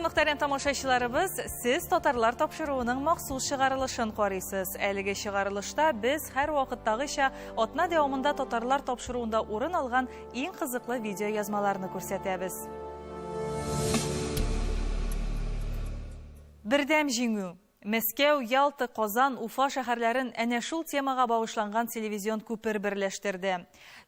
Мөхтәрәм тамашачыларыбыз, сез татарлар тапшыруының махсус чыгарылышын карыйсыз. Әлеге чыгарылышта без һәр вакыттагыча атна дәвамында татарлар тапшыруында урын алган иң кызыклы видеоязмаларны күрсәтәбез. Бердәм җиңү. Мәскәү, Ялта, Казан, Уфа шәһәрләрен әнә шул темага багышланган телевизион күпер берләштерде.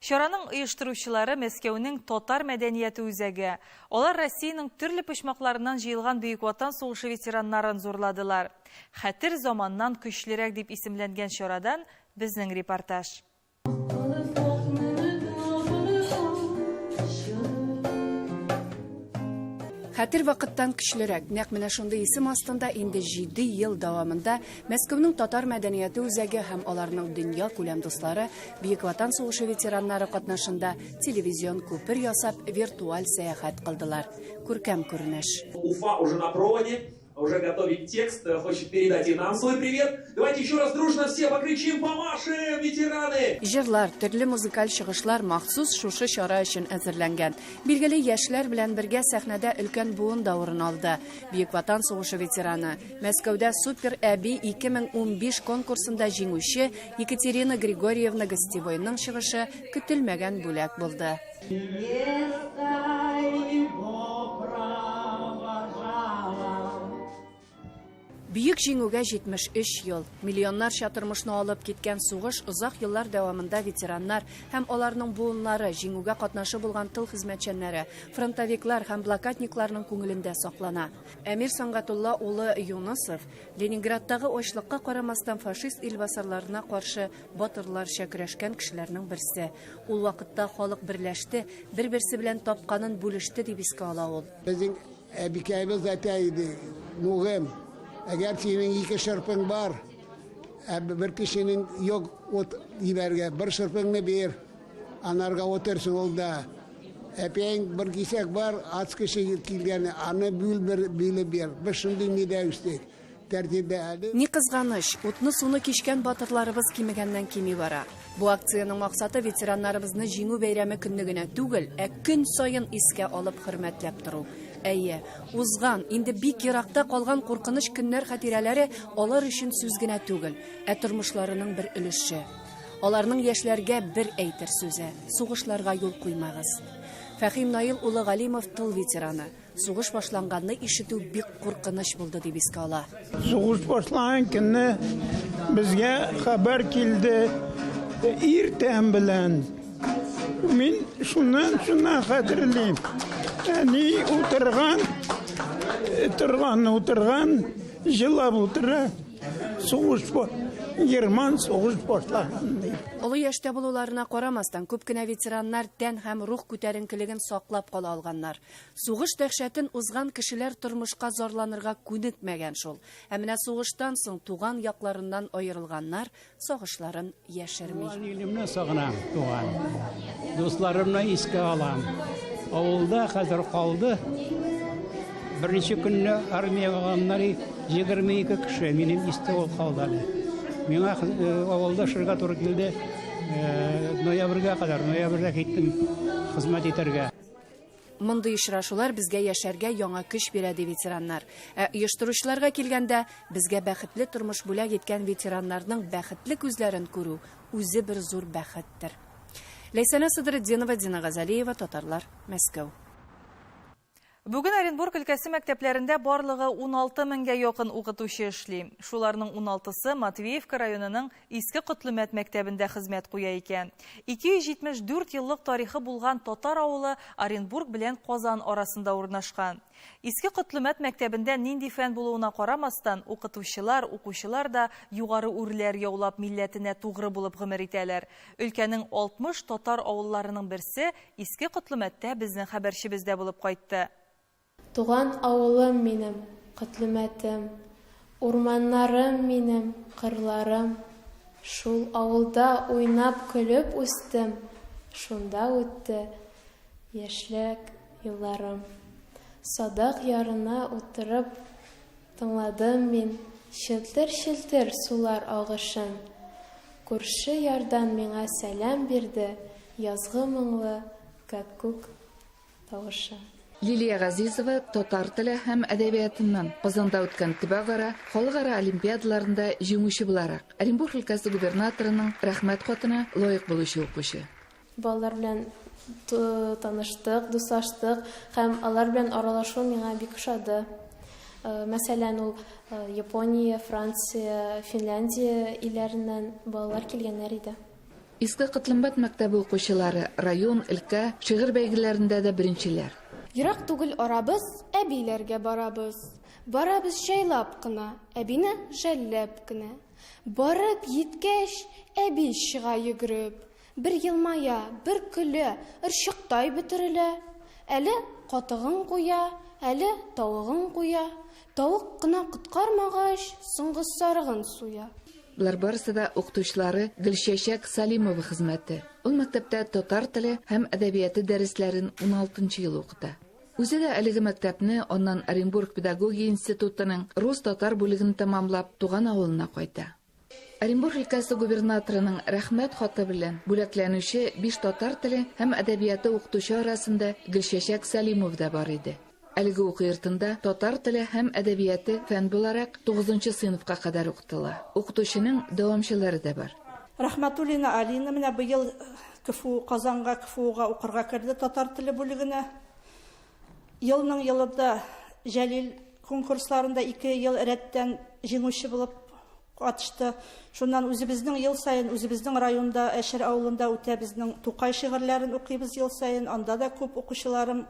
Чараның оештыручылары Мәскәүнең Татар мәдәнияте үзәге. Алар Россиянең төрле почмакларыннан җыелган Бөек Ватан сугышы ветераннарын зурладылар. Хәтер заманнан көчлерәк дип исемләнгән чарадан безнең репортаж. Хәтер вакыттан көчлерәк. Нәкъ менә шундый исем астында инде 7 ел дәвамында Мәскәүнең татар мәдәнияте үзәге һәм аларның дөнья күләм дуслары Бөек Ватан сугышы ветераннары катнашында телевизион күпер ясап виртуаль сәяхәт кылдылар. Күркәм күренеш. Уфа уже на проводе уже готовит текст, э, хочет передать и нам свой привет. Давайте еще раз дружно все покричим, помашем, ветераны! Җырлар, төрле музыкаль чыгышлар махсус шушы чара өчен әзерләнгән. Билгеле, яшьләр белән бергә сәхнәдә өлкән буын да урын алды. Бөек Ватан сугышы ветераны, Мәскәүдә Супер әби 2015 конкурсында җиңүче Екатерина Григорьевна Гостевойның чыгышы көтелмәгән бүләк булды. Бөек Җиңүгә 73 ел. Миллионнарча тормышны алып киткән сугыш озак еллар дәвамында ветераннар һәм аларның буыннары, җиңүгә катнашы булган тыл хезмәтчәннәре, фронтовиклар һәм блокадникларның күңелендә саклана. Әмир Сангатулла улы Юнысов Ленинградтагы ачлыкка карамастан фашист илбасарларына каршы батырларча көрәшкән кешеләрнең берсе. Ул вакытта халык берләште, бер-берсе белән тапканын бүлеште, дип искә ала ул. Безнең әбикәебез әйтә иде, Нугым, әгәр синең ике шырпың бар, ә бер кешенең юк ут җибәргә, бер шырпыңны бир, анарга утырсын ул да. Әпәең бер кисәк бар, ац кеше килгәне, аны бүл бер бүлеп бир. Без шундый нидә үстек. Тәртибе әле. Ни кызганыч, утны-суны кичкән батырларыбыз кимегәннән-кими бара. Бу акциянең максаты ветераннарыбызны Җиңү бәйрәме көнне генә түгел, ә көн саен искә алып, хөрмәтләп тору. Әйе, узган, инде бик еракта калган куркыныч көннәр хатирәләре алар өчен сүз генә түгел, ә тормышларының бер өлеше. Аларның яшьләргә бер әйтер сүзе, сугышларга юл куймагыз. Фәхим Наил улы Галимов тыл ветераны. Сугыш башланганны ишетү бик куркыныч булды, дип искә ала. Сугыш башланган көнне безгә хәбәр килде иртән белән. Мин шуннан шуннан хәтерлим. Әни утырган, торган, утырган, җылап утыра. Сугыш герман сугыш башлаган ди. Олы яшьтә булуларына карамастан, күп кенә ветераннар тән һәм рух күтәренкелеген саклап кала алганнар. Сугыш дәһшәтен узган кешеләр тормышка зарланырга күнекмәгән шул. Ә менә сугыштан соң туган якларыннан аерылганнар сагышларын яшерми. Туган илемне сагынам, туган. Дусларымны искә алам. Авылда хәзер калды. Беренче көнне армиягә алганнар 22 кеше, минем истә ул калды әле. Миңа э, авылда эшләргә туры килде. Э, ноябрьгә кадәр, ноябрьдә киттем хезмәт итәргә. Мондый очрашулар безгә яшәргә яңа көч бирә, ди ветераннар. Ә оештыручыларга килгәндә, безгә бәхетле тормыш бүләк иткән ветераннарның бәхетле күзләрен күрү үзе бер зур бәхеттер. Ләйсәнә Садретдинова, Дина Газалиева, Татарлар, Мәскәү. Бүген Оренбург өлкәсе мәктәпләрендә барлыгы 16 меңгә якын укытучы эшли. Шуларның уналтысы Матвеевка районының Иске Котлымәт мәктәбендә хезмәт куя икән. 274 еллык тарихы булган татар авылы Оренбург белән Казан арасында урнашкан. Иске Котлымәт мәктәбендә нинди фән булуына карамастан, укытучылар, укучылар да югары үрләр яулап милләтенә тугры булып гомер итәләр. Өлкәнең 60 татар авылларының берсе Иске Котлымәттә безнең хәбәрчебез дә булып кайтты. Туган авылым минем, Котлымәтем, Урманнарым минем, кырларым. Шул авылда уйнап-көлеп үстем, Шунда үтте яшьлек елларым. Садак ярына утырып тыңладым мин Челтер-челтер сулар агышын. Күрше ярдан миңа сәлам бирде Язгы моңлы кәккүк тавышы. Лилия Газизова татар теле һәм әдәбиятыннан Казанда үткән төбәкара, халыкара олимпиадаларында җиңүче буларак, Оренбург өлкәсе губернаторының Рәхмәт хатына лаек булучы укучы. Балалар белән таныштык, дуслаштык һәм алар белән аралашу миңа бик ошады. Мәсәлән, ул Япония, Франция, Финляндия илләреннән балалар килгәннәр иде. Иске Котлымбат мәктәбе укучылары район, өлкә шигырь бәйгеләрендә дә беренчеләр. Ерак түгел арабыз, әбиләргә барабыз. Барабыз җайлап кына, әбине жәлләп кенә. Барып җиткәч, әби чыга йөгереп. Бер елмая, бер көлә, орчыктай бөтерелә. Әле катыгын куя, әле тавыгын куя. Тавык кына коткармагач, соңгы сарыгын суя. Болар барысы да укытучылары Гөлчәчәк Салимова хезмәте. Ул мәктәптә татар теле һәм әдәбияты дәресләрен уналтынчы ел укыта. Үзе дә әлеге мәктәпне, аннан Оренбург педагогия институтының рус-татар бүлеген тәмамлап, туган авылына кайта. Оренбург өлкәсе губернаторының Рәхмәт хаты белән бүләкләнүче биш татар теле һәм әдәбияты укытучы арасында Гөлчәчәк Сәлимова да бар иде. Әлеге уку йортында татар теле һәм әдәбияты фән буларак тугызынчы сыйныфка кадәр укытыла. Укытучының дәвамчылары да бар. Рәхмәтуллина Алина менә быел КФУ, Казанга КФУга укырга керде татар теле бүлегенә. Елның елында Җәлил конкурсларында ике ел рәттән җиңүче булып катышты. Шуннан үзебезнең ел саен үзебезнең районда Әшер авылында үтә безнең Тукай шигырьләрен укыйбыз ел саен. Анда да күп укучыларым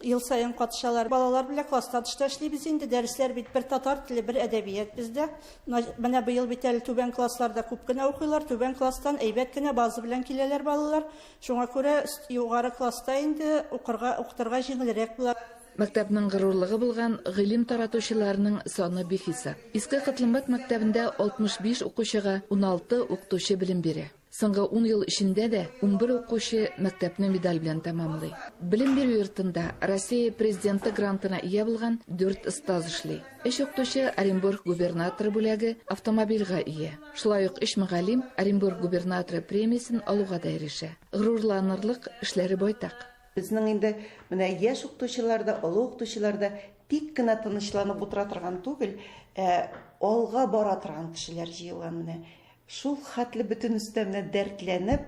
ел саен катышалар. Балалар белән класста тышта эшлибез инде. Дәресләр бит бер татар теле, бер әдәбият бездә. Менә быел бит әле түбән классларда күп кенә укыйлар. Түбән класстан әйбәт кенә база белән киләләр балалар. Шуңа күрә югары класста инде укырга, укытырга җиңелрәк була. Мәктәпнең горурлыгы булган гыйлем таратучыларның саны бихисап. Иске Котлымбат мәктәбендә 65 укучыга 16 укытучы белем бирә. Соңгы ун ел эчендә дә 11 укучы мәктәпне медаль белән тәмамлый. Белем бирү йортында Россия Президенты грантына ия булган дүрт остаз эшли. Өч укытучы Оренбург губернаторы бүләге автомобильгә ия. Шулай ук өч мөгаллим Оренбург губернаторы премиясен алуга да ирешә. Горурланырлык эшләре байтак. Безнең инде менә яшь укытучылар да, олы укытучылар да тик кенә тынычланып утыра торган түгел, ә алга бара торган кешеләр җыелган менә. Шул хәтле бөтенесе дә менә дәртләнеп,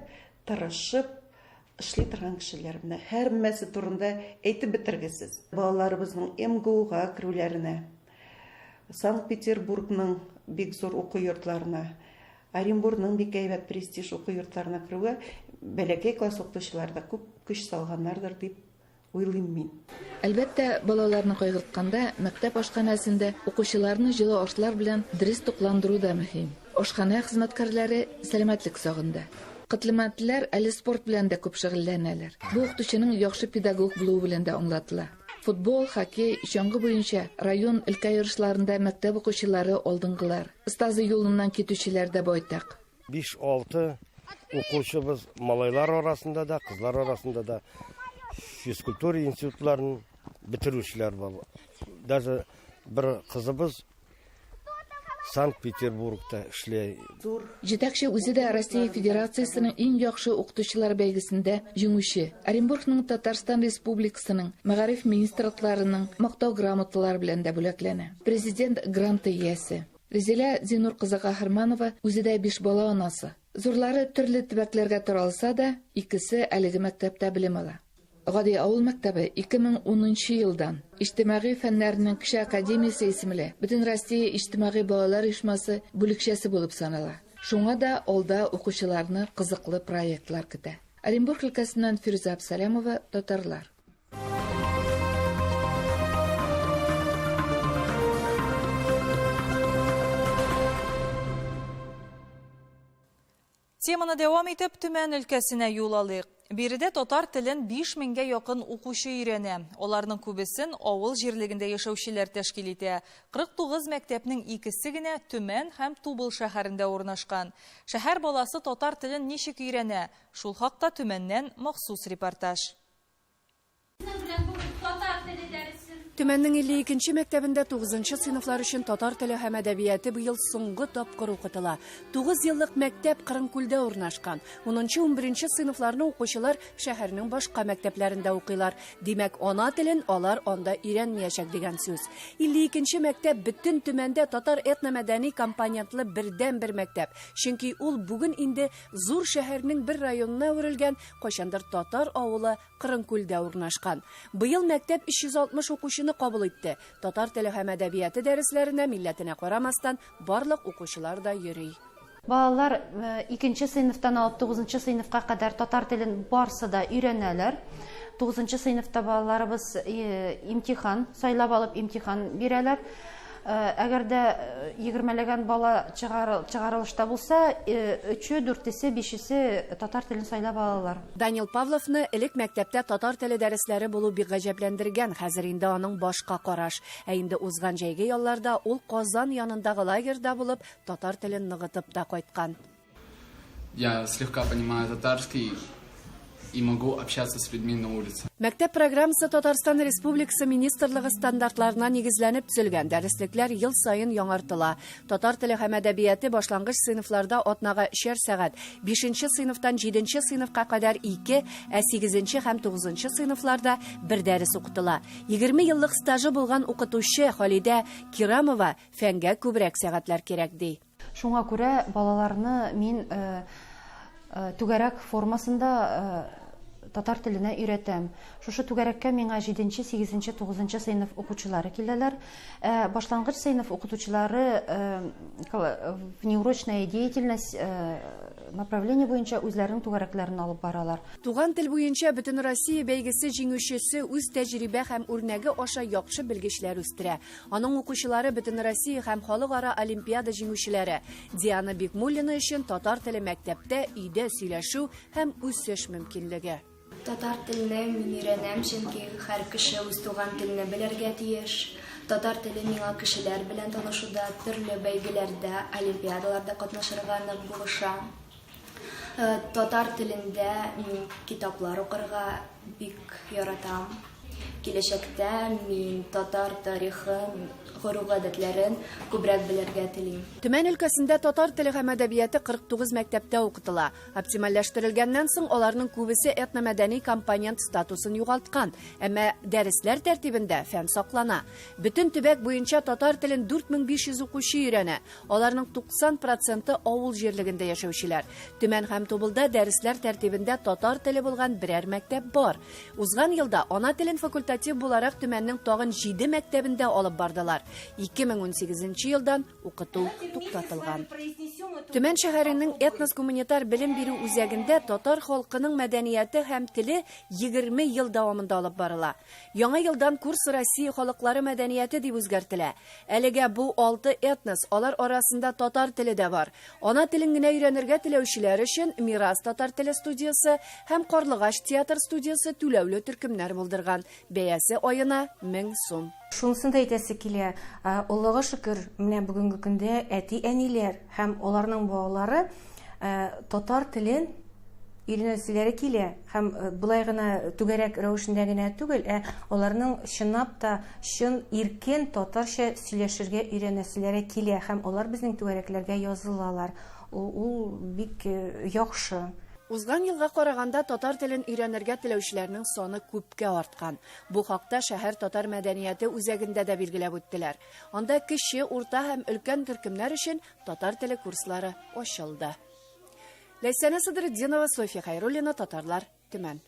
тырышып эшли торган кешеләр менә. Һәммәсе турында әйтеп бетергесез. Балаларыбызның МГУга керүләренә, Санкт-Петербургның бик зур уку йортларына, Оренбургның бик әйбәт престиж уку йортларына керүгә бәләкәй класс укытучылары да күп көч салганнардыр дип уйлыйм мин. Әлбәттә, балаларны кайгыртканда, мәктәп ашханәсендә укучыларны җылы ашлар белән дөрес тукландыру да мөһим. Ашханә хезмәткәрләре сәламәтлек сагында. Котлымәтлеләр әле спорт белән дә күп шөгыльләнәләр. Бу укытучының яхшы педагог булуы белән дә аңлатыла. Футбол, хоккей, чаңгы буенча район, өлкә ярышларында мәктәп укучылары алдынгылар. Остазы юлыннан китүчеләр дә байтак. Биш-алты укучыбыз малайлар арасында да, кызлар арасында да физкультура институтларын бетерүчеләр бар. Даже бер кызыбыз Санкт-Петербургта эшли. Җитәкче үзе дә Россия Федерациясенең иң яхшы укытучылар бәйгесендә җиңүче, Оренбургның Татарстан Республикасының Мәгариф министрлыкларының Мактау грамоталары белән дә бүләкләнә. Президент гранты иясе. Ризилә Зинур кызы Каһарманова үзе дә биш бала анасы. Зурлары төрле төбәкләргә таралса да, икесе әлеге мәктәптә белем ала. Гади авыл мәктәбе 2010 нчы елдан Иҗтимагый фәннәрнең кече академиясе исемле Бөтенроссия иҗтимагый балалар оешмасы бүлекчәсе булып санала. Шуңа да алда укучыларны кызыклы проектлар көтә. Оренбург өлкәсеннән Фирүзә Абсалямова, Татарлар. Теманы дәвам итеп, Төмән өлкәсенә юл алыйк. Биредә татар телен 5000 гә якын укучы өйрәнә. Аларның күбесен авыл җирлегендә яшәүчеләр тәшкил итә. 49 мәктәпнең икесе генә Төмән һәм Тубыл шәһәрендә урнашкан. Шәһәр баласы татар телен ничек өйрәнә? Шул хакта Төмәннән махсус репортаж. Сезнең белән бүген татар теле дәресен. Төмәннең 52 нче мәктәбендә 9 нчы сыйныфлар өчен татар теле һәм әдәбияте быел соңгы тапкыр укытыла. 9 еллык мәктәп Кырынкүлдә урнашкан. 10 нчы-11 нче сыйныфларны укучылар шәһәрнең башка мәктәпләрендә укыйлар. Димәк, ана телен алар анда өйрәнмиячәк дигән сүз. 52 нче мәктәп бөтен Төмәндә татар этномәдәни компонентлы бердәнбер мәктәп. Чөнки ул бүген инде зур шәһәрнең бер районына әверелгән, кайчандыр татар авылы Кырынкүлдә урнашкан. Быел мәктәп 360 укучыны кабул итте. Татар теле һәм әдәбияты дәресләренә, милләтенә карамастан, барлык укучылар да йөри. Балалар икенче сыйныфтан алып тугызынчы сыйныфка кадәр татар телен барсы да өйрәнәләр. Тугызынчы сыйныфта балаларыбыз имтихан сайлап алып имтихан бирәләр. Әгәр дә егермәләгән бала чыгарылышта булса, өче, дүртесе, бишесе татар телен сайлап алалар. Данил Павловны элек мәктәптә татар теле дәресләре булу бик гаҗәпләндергән, хәзер инде аның башка караш. Ә инде узган җәйге ялларда ул Казан янындагы лагерьда булып, татар телен ныгытып та кайткан. Я слегка понимаю татарский и могу общаться с людьми на улице. Мәктәп программасы Татарстан Республикасы Министрлыгы стандартларына нигезләнеп төзелгән. Дәреслекләр ел саен яңартыла. Татар теле һәм әдәбияты башлангыч сыйныфларда атнага өчәр сәгать, бишенче сыйныфтан җиденче сыйныфка кадәр ике, ә сигезенче һәм тугызынчы сыйныфларда бер дәрес укытыла. 20 еллык стажы булган укытучы Халидә Кирамова фәнгә күбрәк сәгатьләр кирәк, ди. Шуңа күрә балаларны мин түгәрәк формасында татар теленә өйрәтәм. Шушы түгәрәккә миңа җиденче, сигезенче, тугызынчы сыйныф укучылары киләләр. Ә башлангыч сыйныф укытучылары внеурочная деятельность направление буенча үзләренең түгәрәкләрен алып баралар. Туган тел буенча Бөтенроссия бәйгесе җиңүчесе үз тәҗрибә һәм үрнәге аша яхшы белгечләр үстерә. Аның укучылары Бөтенроссия һәм халыкара олимпиада җиңүчеләре. Диана Бикмуллина өчен татар теле мәктәптә, өйдә сөйләшү һәм үсеш мөмкинлеге. Татар телне мин өйрәнәм, чөнки һәр кеше үз туган телне белергә тиеш. Татар теле миңа кешеләр белән танышуда, төрле бәйгеләрдә, олимпиадаларда катнашырга нык булыша. Татар телендә мин китаплар укырга бик яратам. Киләчәктә мин татар тарихын, гореф-гадәтләрен күбрәк белергә телим. Төмән өлкәсендә татар теле һәм әдәбияты 49 мәктәптә укытыла. Оптимальләштерелгәннән соң аларның күбесе этномәдәни компонент статусын югалткан. Әмма дәресләр тәртибендә фән саклана. Бөтен төбәк буенча татар телен 4500 укучы өйрәнә. Аларның 90 проценты авыл җирлегендә яшәүчеләр. Төмән һәм Тубылда дәресләр тәртибендә татар теле булган берәр мәктәп бар. Узган елда ана телен факультатив буларак Төмәннең тагын җиде мәктәбендә алып бардылар. 2018 нче елдан укыту туктатылган. Төмән шәһәренең этнос-гуманитар белем бирү үзәгендә татар халкының мәдәнияте һәм теле 20 ел дәвамында алып барыла. Яңа елдан курс Россия халыклары мәдәнияте дип үзгәртелә. Әлегә бу алты этнос, алар арасында татар теле дә бар. Ана телен генә өйрәнергә теләүчеләр өчен Мирас татар теле студиясе һәм Карлыгач театр студиясе түләүле төркемнәр булдырган. Бәясе аена 1000 сум. Шунысын да әйтәсе килә, Аллага шөкер, менә бүгенге көндә әти-әниләр һәм аларның балалары татар телен өйрәнәселәре килә һәм болай гына түгәрәк рәвешендә генә түгел, ә аларның чынлап та чын иркен татарча сөйләшергә өйрәнәселәре килә һәм алар безнең түгәрәкләргә язылалар. Ул бик яхшы. Узган елга караганда татар телен өйрәнергә теләүчеләрнең саны күпкә арткан. Бу хакта шәһәр татар мәдәнияте үзәгендә дә билгеләп үттеләр. Анда кече, урта һәм өлкән төркемнәр өчен татар теле курслары ачылды. Ләйсәнә Садретдинова, Софья Хәйруллина, Татарлар, Төмән.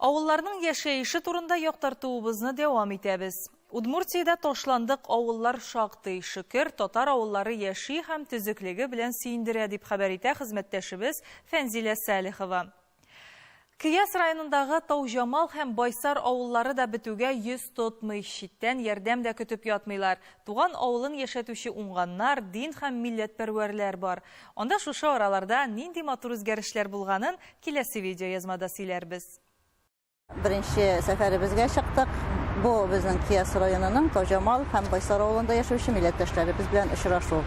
Авылларның яшәеше турында яктыртуыбызны дәвам итәбез. Удмуртиядә ташландык авыллар шактый. Шөкер, татар авыллары яши һәм төзеклеге белән сөендерә, дип хәбәр итә хезмәттәшебез Фәнзилә Сәлихова. Кияс районындагы Тауҗамал һәм Байсар авыллары да бетүгә йөз тотмый, читтән ярдәм дә көтеп ятмыйлар. Туган авылын яшәтүче уңганнар, дин һәм милләтпәрвәрләр бар. Анда шушы араларда нинди матур үзгәрешләр булганын киләсе видеоязмада сөйләрбез. Беренче сәфәребезгә чыктык. Бу безнең Кияс районының Тауҗамал һәм Байсар авылында яшәүче милләттәшләребез белән очрашу.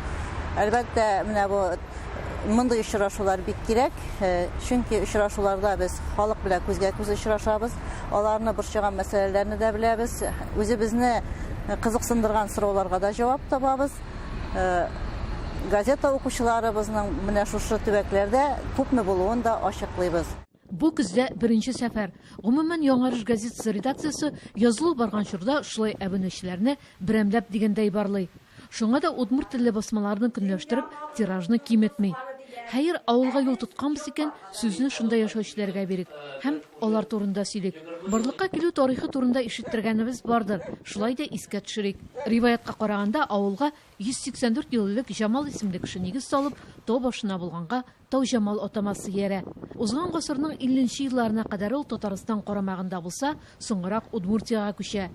Әлбәттә, менә бу Мондый очрашулар бик кирәк, чөнки очрашуларда без халык белән күзгә-күз очрашабыз, аларны борчыган мәсьәләләрне дә беләбез, үзебезне кызыксындырган сорауларга да җавап табабыз. Газета укучыларыбызның менә шушы төбәкләрдә күпме булуын да ачыклыйбыз. Бу көздә беренче сәфәр. Гомумән, Яңарыш газетасы редакциясе язылу барган чорда шулай әбүнәчеләрне берәмләп дигәндәй барлый. Шуңа да удмурт телле басмаларны көнләштереп, тиражны киметми. Хәер, авылга юл тотканбыз икән, сүзне шунда яшәүчеләргә бирик һәм алар турында сөйлик. Барлыкка килү тарихы турында ишеттергәнебез бардыр, шулай да искә төшерик. Риваятка караганда, авылга 184 ел элек Җамал исемле кеше нигез салып, тау башына булганга Тауҗамал атамасы иярә. Узган гасырның 50 нче елларына кадәр ул Татарстан карамагында булса, соңрак Удмуртиягә күчә.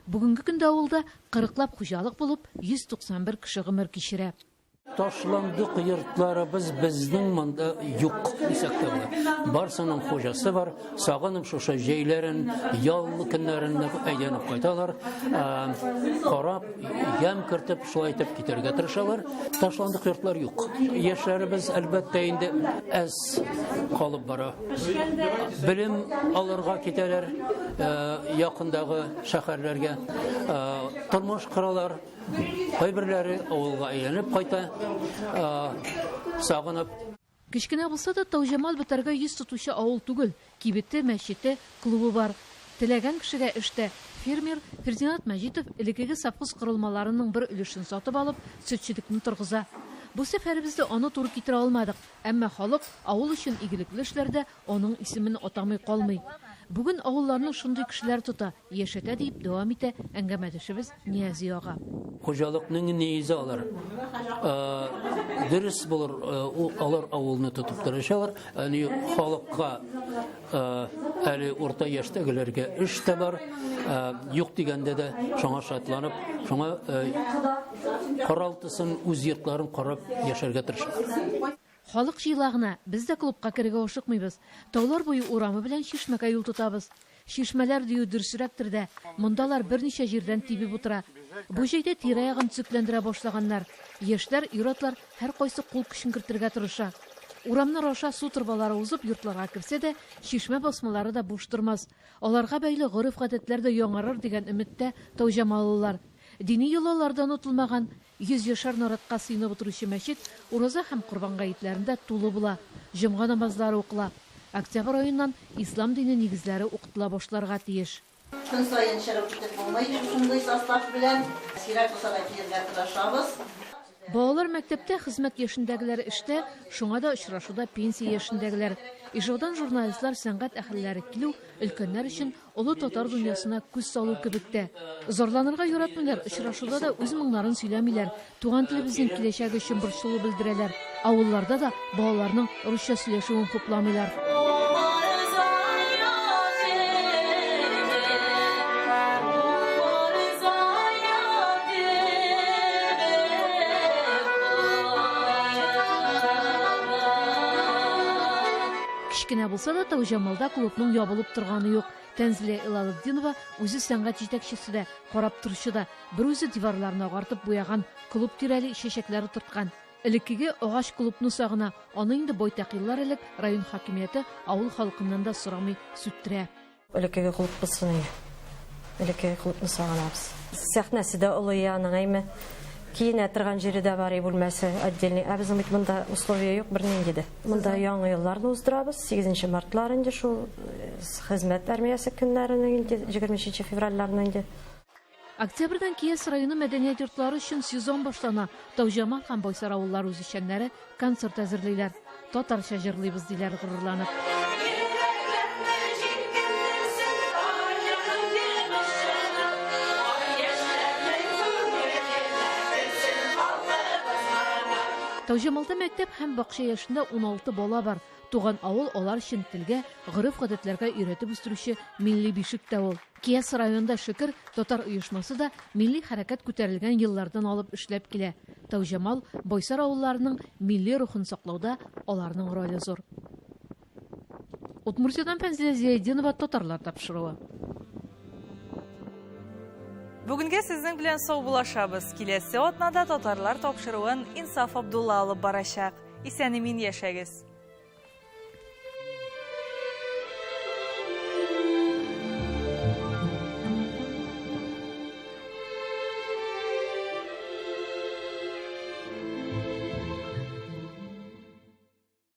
Бүгенге көндә авылда кырыклап хуҗалык булып, 191 кеше гомер кичерә. Ташландык йортларыбыз безнең монда юк, дисәк тә була. Барсының хуҗасы бар, сагынып шушы җәйләрен, ял көннәрен әйләнеп кайталар, карап, ямь кертеп, шулай итеп китәргә тырышалар. Ташландык йортлар юк. Яшьләребез, әлбәттә, инде әз калып бара. Белем алырга китәләр э, якындагы шәһәрләргә. Э, тормыш коралар. Кайберләре авылга әйләнеп кайта, э, сагынып. Кечкенә булса да, Тауҗамал бетәргә йөз тотучы авыл түгел, кибете, мәчете, клубы бар. Теләгән кешегә эш тә. Фермер Фердинат Мәҗитов элеккеге совхоз корылмаларының бер өлешен сатып алып, сөтчелекне торгыза. Бу сәфәребездә аны туры китерә алмадык, әмма халык авыл өчен игелекле эшләрдә аның исемен атамый калмый. Бүген авылларны шундый кешеләр тота, яшәтә, диеп дәвам итә әңгәмәдәшебез Ниязи ага. Хуҗалыкның нигезе алар. Дөрес булыр, алар авылны тотып торачалар. Әни халыкка әле урта яшьтәгеләргә эш тә бар. Юк дигәндә дә шуңа шатланып, шуңа каралтысын, үз йортларын карап яшәргә тырышалар. Халык җыела гына, без дә клубка керергә ашыкмыйбыз. Таулар буе урамы белән чишмәгә юл тотабыз. Чишмәләр дию дөресрәктер дә, монда алар берничә җирдән тибеп утыра. Бу җәйдә тирә-ягын төзекләндерә башлаганнар. Яшьләр, ир-атлар һәркайсы кул көчен кертергә тырыша. Урамнар аша су торбалары узып йортларга керсә дә, чишмә басмалары да буш тормас. Аларга бәйле гореф-гадәтләр дә яңарыр дигән өметтә тауҗамаллылар. Дини йолалар да онытылмаган. Йөзьяшәр наратка сыенып утыручы мәчет Ураза һәм Корбан гаетләрендә тулы була, җомга намазлары укыла. Октябрь аеннан ислам дине нигезләре укытыла башларга тиеш. Көн саен чыгып китеп булмый шушындый состав белән. Сирәк булса да килергә тырышабыз. Балалар мәктәптә, хезмәт яшендәгеләр эштә, шуңа да очрашуда пенсия яшендәгеләр. Ижаудан журналистлар, сәнгать әһелләре килү өлкәннәр өчен Олы татар дөньясына күз салу кебек тә. Зарланырга яратмыйлар, очрашуда да үз моңнарын сөйләмиләр, туган телебезнең киләчәге өчен борчылу белдерәләр. Авылларда да балаларның русча сөйләшүен хупламыйлар. Кечкенә булса да, Тауҗамалда клубның ябылып торганы юк. Тәнзилә Илалетдинова үзе сәнгать җитәкчесе дә, карап торучы да, берүзе диварларны агартып буяган, клуб тирәли чәчәкләр утырткан. Элеккеге агач клубны сагына, аны инде байтак еллар элек район хакимияте авыл халкыннан да сорамый сүттерә. Элеккеге клуб булсын иде. Элеккеге клубны сагынабыз. Сәхнәсе дә олы аның, әйме. Киенә торган җире дә бар, бүлмәсе отдельный. Ә безнең бит монда условия юк бернинди дә. Монда яңа елларны уздырабыз, 8 мартлар инде шул хезмәт армиясе көннәрен инде, 23 февральләрне инде. Октябрьдән Кияс районы мәдәният йортлары өчен сезон башлана. Тауҗамал һәм Байсар авыллары үзешчәннәре концерт әзерлиләр. Татарча җырлыйбыз, диләр горурланып. Тауҗамалда мәктәп һәм бакча яшендә 16 бала бар. Туган авыл алар өчен телгә, гореф-гадәтләргә өйрәтеп үстерүче милли бишек тә ул. Кияс районында Шөкер татар оешмасы да милли хәрәкәт күтәрелгән еллардан алып эшләп килә. Тауҗамал, Байсар авылларының милли рухын саклауда аларның роле зур. Удмуртиядән Фәнзилә Зиятдинова, Татарлар тапшыруы. Бүгенгә сезнең белән саубуллашабыз. Киләсе атнада татарлар тапшыруын Инсаф Абдулла алып барачак. Исән-имин яшәгез!